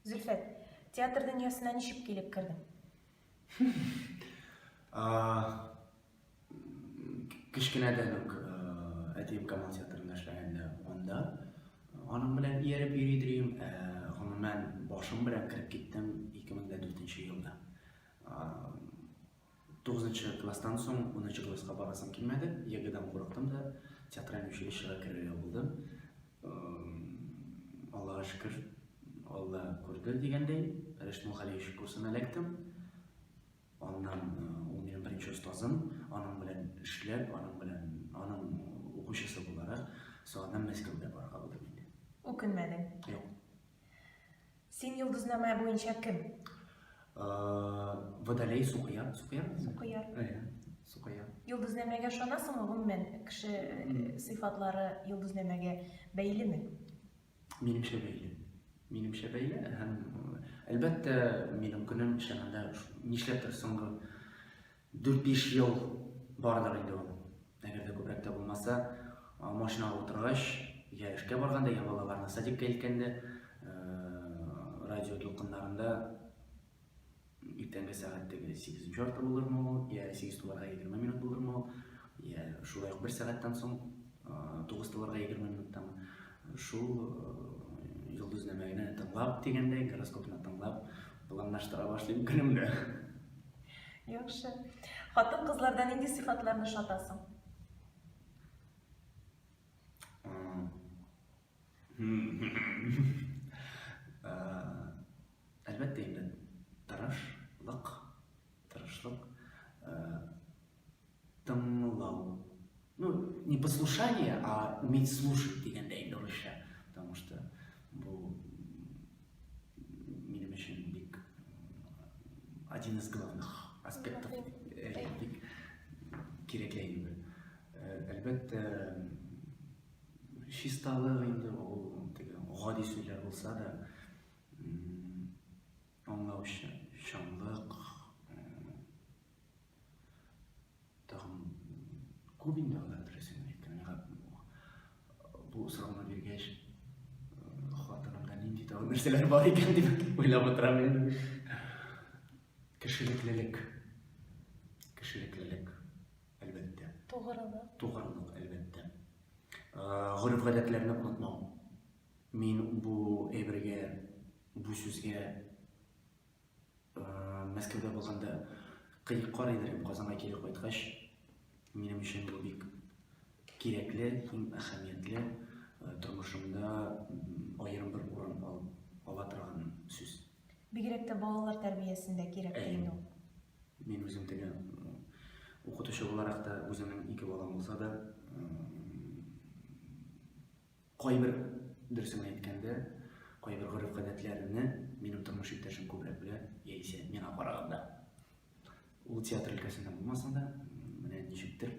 Зөлфәт, театр дөньясына ничек килеп кердең? Кечкенәдән үк әтием Камал театрында эшләгәндә анда аның белән ияреп йөри идем. Гомумән, башым белән кереп киттем 2004 елда. Тугызынчы класстан соң унынчы класска барасым килмәде. ЕГЭдан курыктым да, театраль училищега керергә булдым. Аллага шөкер, Алла күрде дигәндәй, Рәшит Мулхалиевич курсына эләктем. Аннан ул минем беренче остазым, аның белән эшләп, аның белән аның укучысы буларак, соңыннан Мәскәүгә барырга булдым инде. Үкенмәдең? Юк. Син йолдызнамә буенча кем? Водолей, сукояр. Сукояр? Сукояр. Әйе, сукояр. Йолдызнамәгә ышанасыңмы? Гомумән, кеше сыйфатлары йолдызнамәгә бәйлеме? Минемчә бәйле. Минемчә бәйле һәм әлбәттә, минем көнем эшләгәндә нишләптер соңгы 4-5 ел бардыр инде ул. Әгәр дә күбрәк тә булмаса, машинага утыргач, я эшкә барганда, я балаларны садикка илткәндә, радио дулкыннарында иртәнге сәгать теге сигезенче ярты булырмы ул, я сигез туларга егерме минут булырмы ул, я шулай ук бер сәгатьтән соң тугыз туларга егерме минуттамы, шул йолдызнамәне тыңлап дигәндәй, гороскопны тыңлап, планлаштыра башлыйм көнемне. Яхшы. Хатын-кызларда нинди сыйфатларны ошатасың? Әлбәттә инде, тырышлык, тырышлык, тыңлау. Ну, не послушание, а уметь слушать дигәндә инде русча. Потому что бу минем өчен бик один из главных аспектов, бик кирәкле әйбер. Әлбәттә, чисталык инде ул теге гади сүзләр булса да, аңлаучанлык, Тагын күп инде алар, дөресен әйткәндә. Миңа бу сорауны биргәч, хатынымда нинди тагын нәрсәләр бар икән дип уйлап утырам инде. Кешелеклелек. Кешелеклелек, әлбәттә. Тугрылык. Тугрылык, әлбәттә. Гореф-гадәтләрне онытмау. Мин бу әйбергә, бу сүзгә Мәскәүдә булганда кыек карый идем, Казанга кире кайткач, минем өчен бу бик кирәкле, иң әһәмиятле, тормышымда аерым бер урын алып ала торган сүз. Бигрәк тә балалар тәрбиясендә кирәк инде ул. Мин үзем теге укытучы буларак та үземнең ике балам булса да, Кайбер, дөресен генә әйткәндә, кайбер гореф-гадәтләремне минем тормыш иптәшем күбрәк белә, яисә миңа караганда. Ул театр өлкәсендә булмаса да, менә ничектер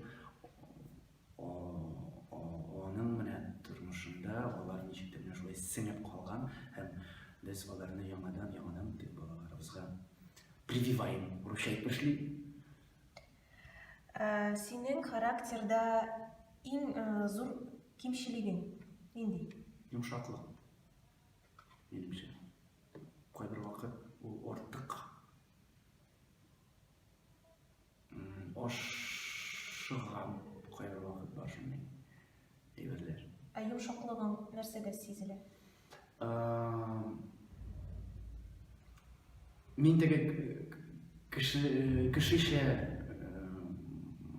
аның менә тормышында алар ничектер менә шулай сеңеп калган һәм без аларны яңадан-яңадан дип балаларыбызга прививаем, русча әйтмешли. Синең характерда иң зур кимчелегең нинди? Йомшаклык. Минемчә. Кайбер вакыт ул артык. Ашыгам кайбер вакыт бар шундый әйберләр. Ә йомшаклыгың нәрсәдә сизелә? Мин теге кеше, кешечә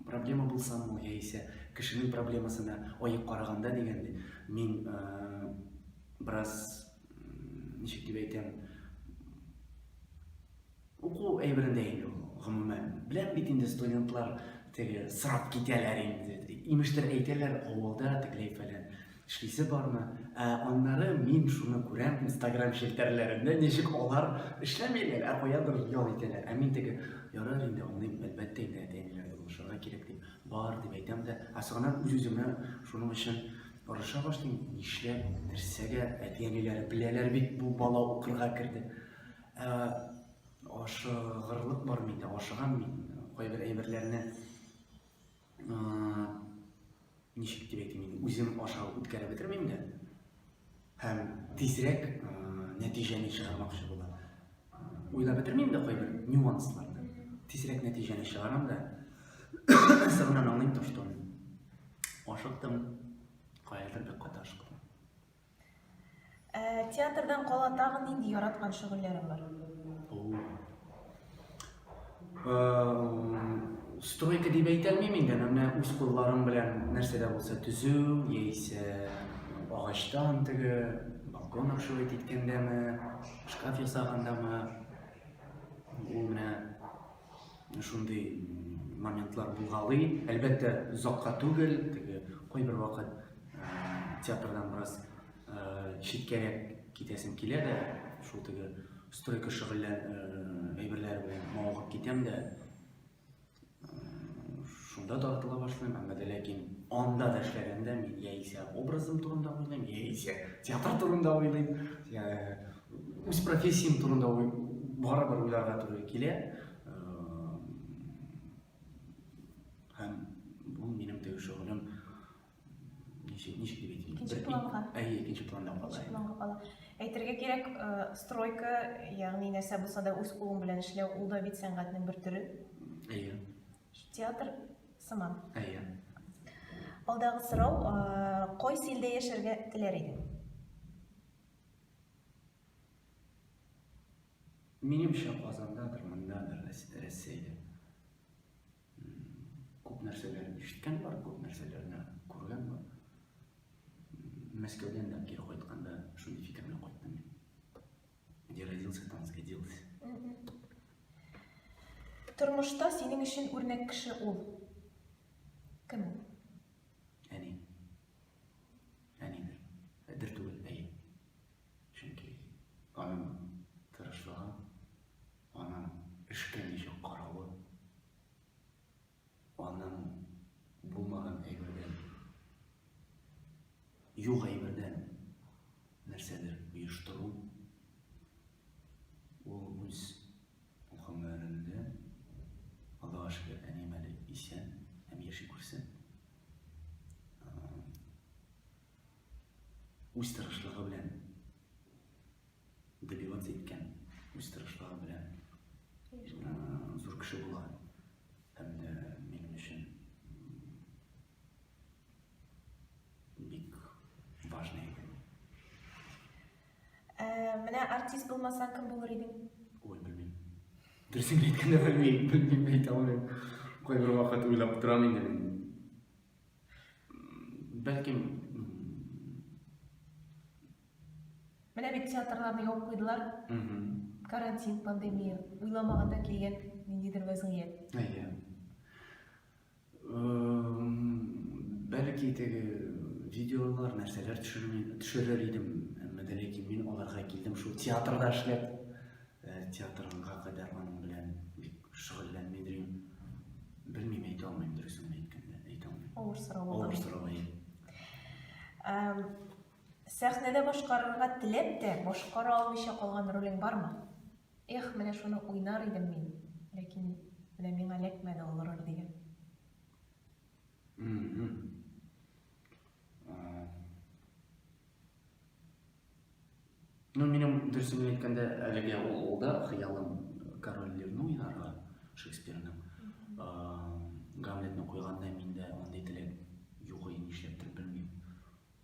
проблема булсамы, яисә кешенең проблемасына аек караганда дигәндәй, мин бераз, ничек дип әйтәм, Уку әйберендә инде ул, гомумән. Беләм бит инде студентлар теге сорап китәләр инде. Имештер әйтәләр авылда тегеләй фәлән. Эшлисе бармы? Ә аннары мин шуны күрәм Инстаграм челтәрләрендә, ничек алар эшләмиләр, ә каядыр ял итәләр. Ә мин теге, ярар инде, аңлыйм, әлбәттә инде әти-әниләргә булышырга кирәк дип, бар дип әйтәм дә, ә соңыннан үз-үземә шуның өчен орыша башлыйм, нишләп, нәрсәгә, әти-әниләре беләләр бит, бу бала укырга керде. Ә ашыгырлык бар миндә, ашыгам мин. Кайбер әйберләрне ничек дип әйтим инде, үзем аша үткәреп бетермим дә. Һәм тизрәк, нәтиҗәне чыгармакчы була. Уйлап бетермим дә кайбер нюансларны. Тизрәк нәтиҗәне чыгарам да, соңыннан аңлыйм то, что ашыктым, каядыр бик каты ашыктым. Ә, театрдан кала тагын нинди яраткан шөгыльләрең бар? Стройка дип әйтә алмыйм инде, әмма менә үз кулларың белән нәрсә дә булса төзү, яисә агачтан теге балкон обшивать иткәндәме, шкаф ясагандамы, ул менә шундый моментлар булгалый. Әлбәттә, озакка түгел, теге кайбер вакыт театрдан бераз читкәрәк китәсем килә дә, шул теге стройка шөгыльлән әйберләре белән мавыгып китәм дә, шунда тартыла башлыйм, әмма дә ләкин анда да эшләгәндә мин яисә образым турында уйлыйм, яисә театр турында уйлыйм, үз профессиям турында барыбер уйларга туры килә. Һәм бу минем теге шөгылем ничек ничек дип әйтим? Икенче планга. Әйе, икенче планда кала. Икенче планга кала. Әйтергә кирәк, э, стройка, ягъни нәрсә булса да үз кулың белән эшләү, ул да бит сәнгатьнең бер төре. Әйе. Театр сыман. Әйе. Алдагы сорау, э, кайсы илдә яшәргә теләр идең? Минемчә, Казандадыр, мондадыр, Рәсәйдә. Күп нәрсәләр ишеткән бар, күп нәрсәләрне күргән бар. Мәскәүдән дә кире кайтканда шундый фикер белән кайттым мин. Где родился, там сгодился. Тормышта синең өчен үрнәк кеше ул. Кем ул? Әни. Әнидер. Дер түгел, әйе. Чөнки аның тырышлыгы, Аның эшкә ничек каравы, аның булмаган әйбердән, юк әйбердән нәрсәдер оештыру, ул үз гомерендә, Аллага шөкер, әнием әле исән һәм яши күрсен. Үз тырышлыгы белән добиваться иткән, үз тырышлыгы белән зур кеше булган. Һәм дә минем өчен бик важный иде. Ә, менә артист булмасаң кем булыр идең? Ой, белмим. Дөресен әйткәндә белмим, белмим, әйтә алмыйм. Кайбер вакыт уйлап торам инде мин. Бәлкем Менә бит театрларны ябып куйдылар. Карантин, пандемия, уйламаганда килгән ниндидер вәзгыять. Әйе. Бәлки теге видеолар, нәрсәләр төшерер идем, әмма дә ләкин мин аларга килдем шул театрда эшләп, э, театрга кадәр аның белән бик шөгыльләнми йөрим. Белмим, әйтә алмыйм, дөресен генә әйткәндә, әйтә алмыйм. Авыр сорау булды. Авыр сорау, әйе. Сәхнәдә башкарырга теләп тә, башкара алмыйча калган ролең бармы? Эх, менә шуны уйнар идем мин, ләкин менә миңа эләкмәде ул роль дигән. Ну, минем дөресен генә әйткәндә, әлегә ул ул да хыялым Король Лирны уйнарга, Шекспирның. Гамлетны куйганда миндә андый теләк юк иде, нишләптер белмим.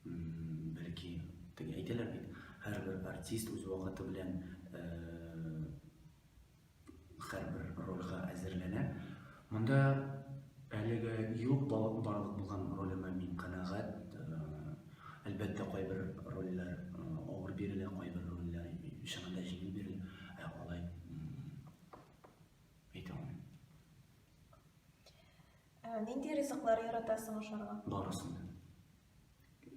Бәлки, теге әйтәләр бит, һәрбер артист үз вакыты белән һәрбер рольгә әзерләнә. Монда әлегә юк барлык булган ролемә мин канәгать. Әлбәттә, кайбер рольләр авыр бирелә, кайбер рольләр чынында җиңел бирелә. Ә алай әйтә алмыйм. Нинди ризыклар яратасың ашарга? Барысын да.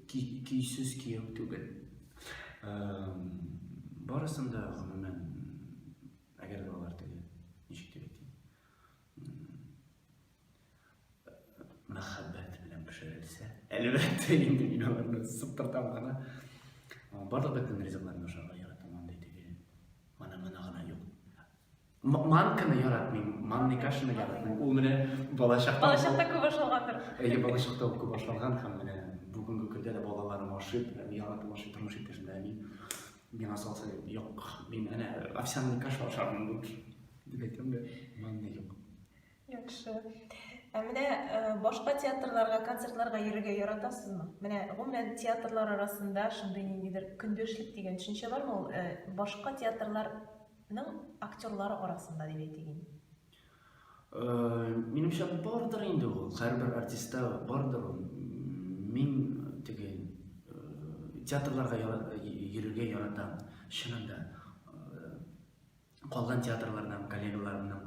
Көйсез кияү түгел. Барысын да, гомумән, әгәр дә алар теге, ничек дип әйтим, мәхәббәт белән пешерелсә, әлбәттә инде мин аларны сыптыртам гына. Барлык бөтен ризыкларны ашарга яратам, андый теге, мана-мана гына юк. Манканы яратмыйм, манный кашаны яратмыйм. Ул менә балачакта Балачакта күп ашалгандыр. Әйе, балачакта ул күп ашалган һәм менә бүгенге көндә дә балаларым ашый, яратып ашый, тормыш иптәшем дә әни. Миңа салса, юк, мин әнә овсяный каша ашармын лучше, дип әйтәм дә, манна юк. Яхшы. Ә менә башка театрларга, концертларга йөрергә яратасызмы? Менә гомумән театрлар арасында шундый ниндидер көндәшлек дигән төшенчә бармы ул? Башка театрларның актерлары арасында дип әйтик инде. Минемчә, бардыр инде ул. Һәрбер артистта бардыр ул. Мин теге театрларга йөрергә яратам, чыннан да. Калган театрлардан коллегаларымның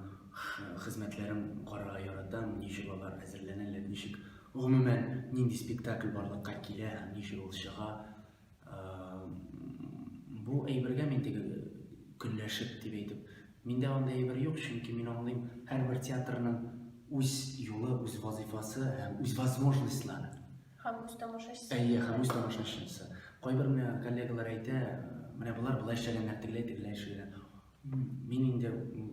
хезмәтләрен карарга яратам, ничек алар әзерләнәләр, ничек гомумән нинди спектакль барлыкка килә һәм ничек ул чыга. Бу әйбергә мин теге көнләшеп дип әйтеп, миндә андый әйбер юк, чөнки мин аңлыйм, һәрбер театрның үз юлы, үз вазыйфасы һәм үз возможностьлары. Һәм үз тамашачысы. Әйе, һәм үз тамашачысы. Кайбер менә коллегалар әйтә, менә болар болай эшләгәннәр, тегеләй тегеләй эшләгәннәр. Мин инде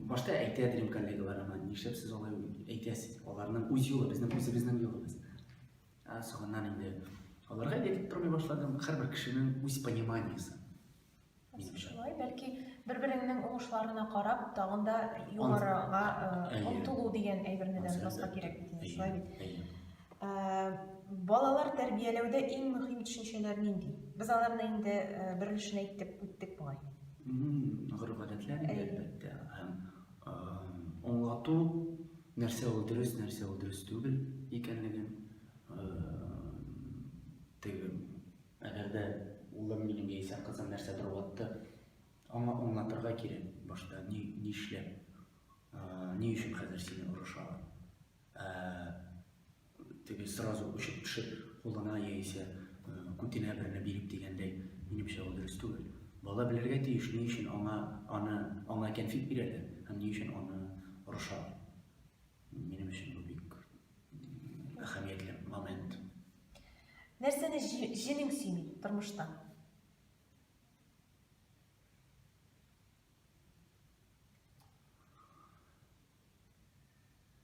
башта әйтә идем коллегаларыма, нишләп сез алай әйтәсез? Аларның үз юлы, безнең үзебезнең юлыбыз. Ә соңыннан инде аларга әйтеп тормый башладым. Һәрбер кешенең үз пониманиесе. Минемчә. Шулай, бәлки бер-береңнең уңышларына карап, тагын да югарыга омтылу дигән әйберне дә онытмаска кирәк бит инде, шулай бит? Балалар тәрбияләүдә иң мөһим төшенчәләр нинди? Без аларны инде бер өлешен әйтеп үттек бугай. Гореф-гадәтләр инде, әлбәттә, һәм аңлату, нәрсә ул дөрес, нәрсә ул дөрес түгел икәнлеген, теге Әгәр дә улым минем яисә кызым нәрсәдер ватты, аңа аңлатырга кирәк башта, ни, нишләп, ни өчен хәзер сине орышалар. Ә теге сразу очып төшеп кулына яисә күтенә берне биреп дигәндәй, минемчә ул дөрес түгел. Бала белергә тиеш, ни өчен аңа аны аңа кәнфит бирәләр һәм ни өчен аны орышалар. Минем өчен бу бик әһәмиятле момент. Нәрсәне җенең сөйми тормышта?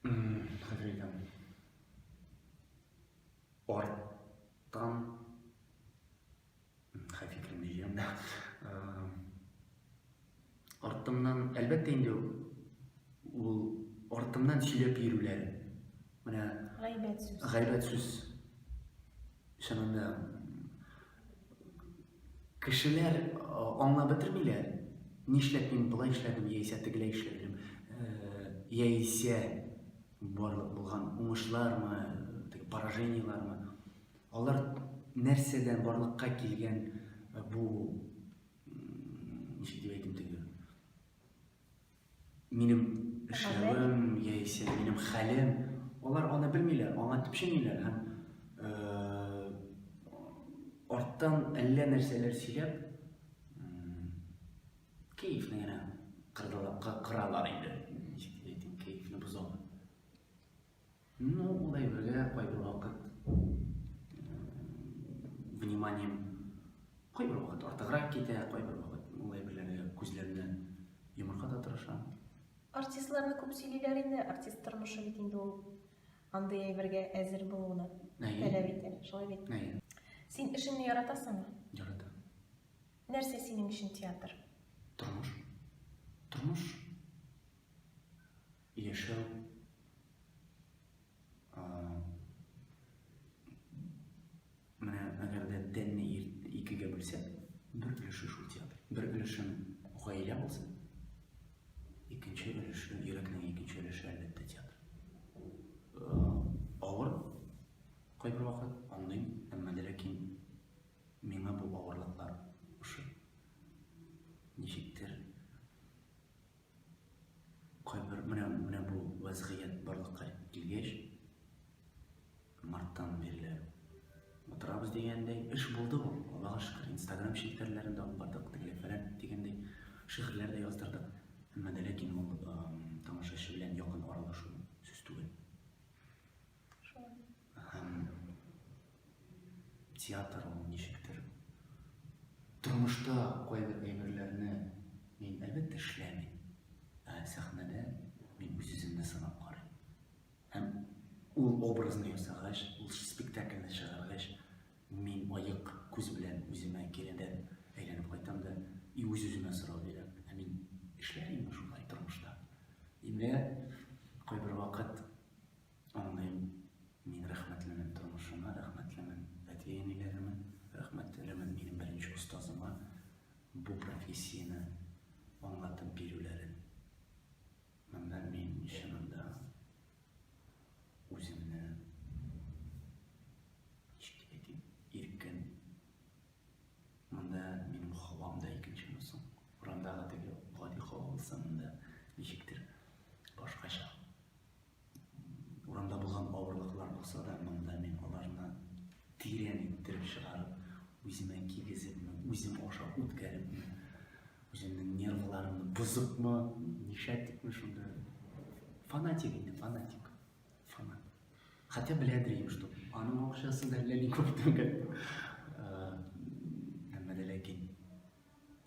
Хәзер әйтәм. Арттан хәй фикеремне җыям да. Артымнан, әлбәттә инде ул артымнан сөйләп йөрүләре. Менә гайбәт сүз. Гайбәт сүз. Чыннан да кешеләр аңлап бетермиләр. Нишләп мин болай эшләдем, яисә тегеләй эшләдем, яисә барлык булган уңышлармы, теге поражениелармы. Алар нәрсәдән барлыкка килгән бу ничек дип әйтим теге минем эшләвем яисә минем хәлем, алар аны белмиләр, аңа төпченмиләр һәм арттан әллә нәрсәләр сөйләп кәефне генә кырдылар, кыралар инде. Ничек дип әйтим, кәефне бозалар. Ну, ул әйбергә кайбер вакыт вниманием кайбер вакыт артыграк китә, кайбер вакыт ул әйберләргә күзләрне йомырга да тырышам. Артистларны күп сөйлиләр инде, артист тормышы бит инде ул андый әйбергә әзер булуны таләп итә, шулай бит? Әйе. Син эшеңне яратасыңмы? Яратам. Нәрсә синең өчен театр? Тормыш. Тормыш. Яшәү. Менә әгәр дә тәнне икегә бүлсәк, бер өлеше шул театр. Бер өлешем гаилә булса, икенче өлеше, йөрәкнең икенче өлеше, әлбәттә, театр. Авыр кайбер вакыт, аңлыйм, әмма дә ләкин миңа бу авырлыклар ошый. Ничектер Кайбер менә менә бу вәзгыять барлыкка килгәч, марттан бирле утырабыз дигәндәй, эш булды ул, Аллага шөкер, Инстаграм челтәрләрендә алып бардык, тегеләй фәлән дигәндәй, шигырьләр дә яздырдык. Әмма дә ләкин ул тамашачы белән якын аралашу сүз түгел. Шулай. Һәм театр ул ничектер тормышта кайбер әйберләрне мин әлбәттә эшләмим. Ә сәхнәдә мин үз-үземне сынап карыйм. Һәм ул образны ясагач, ул спектакльне чыгаргач, мин аек күз белән үземә киредән әйләнеп кайтам да. И үз-үземә сорау бирәм, ә мин эшләр идемме шулай тормышта? И менә кайбер вакыт аңлыйм, мин рәхмәтлемен тормышыма, рәхмәтлемен әти-әниләремә, рәхмәтлемен минем беренче остазыма бу профессияне аңлатып бирүләрен. Монда мин чынында үземне ничек дип әйтим, иркен. Монда минем һавам да икенчеме соң? Урамдагы теге гади һава булса, монда ничектер башкача. Урамда булган авырлыклар булса да, монда мин аларны тирән иттереп чыгарып, үземә кигезепме, үзем аша үткәрепме, үземнең нервларымны бозыпмы, нишләтепме шунда. Фанатик инде, фанатик. Фанат. Хотя беләдер идем, что аның акчасы да әллә ни күп түгел. Әмма дә ләкин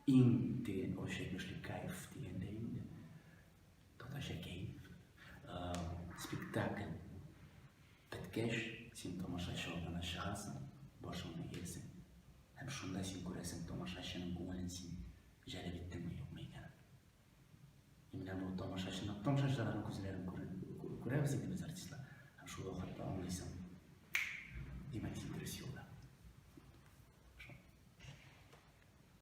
иң теге русча әйтмешли кайф дигәндә инде татарча кәеф. Спектакль беткәч, син тамашачы алдына чыгасың, башыңны иярсең. Һәм шунда син күрәсең тамашачының күңелен.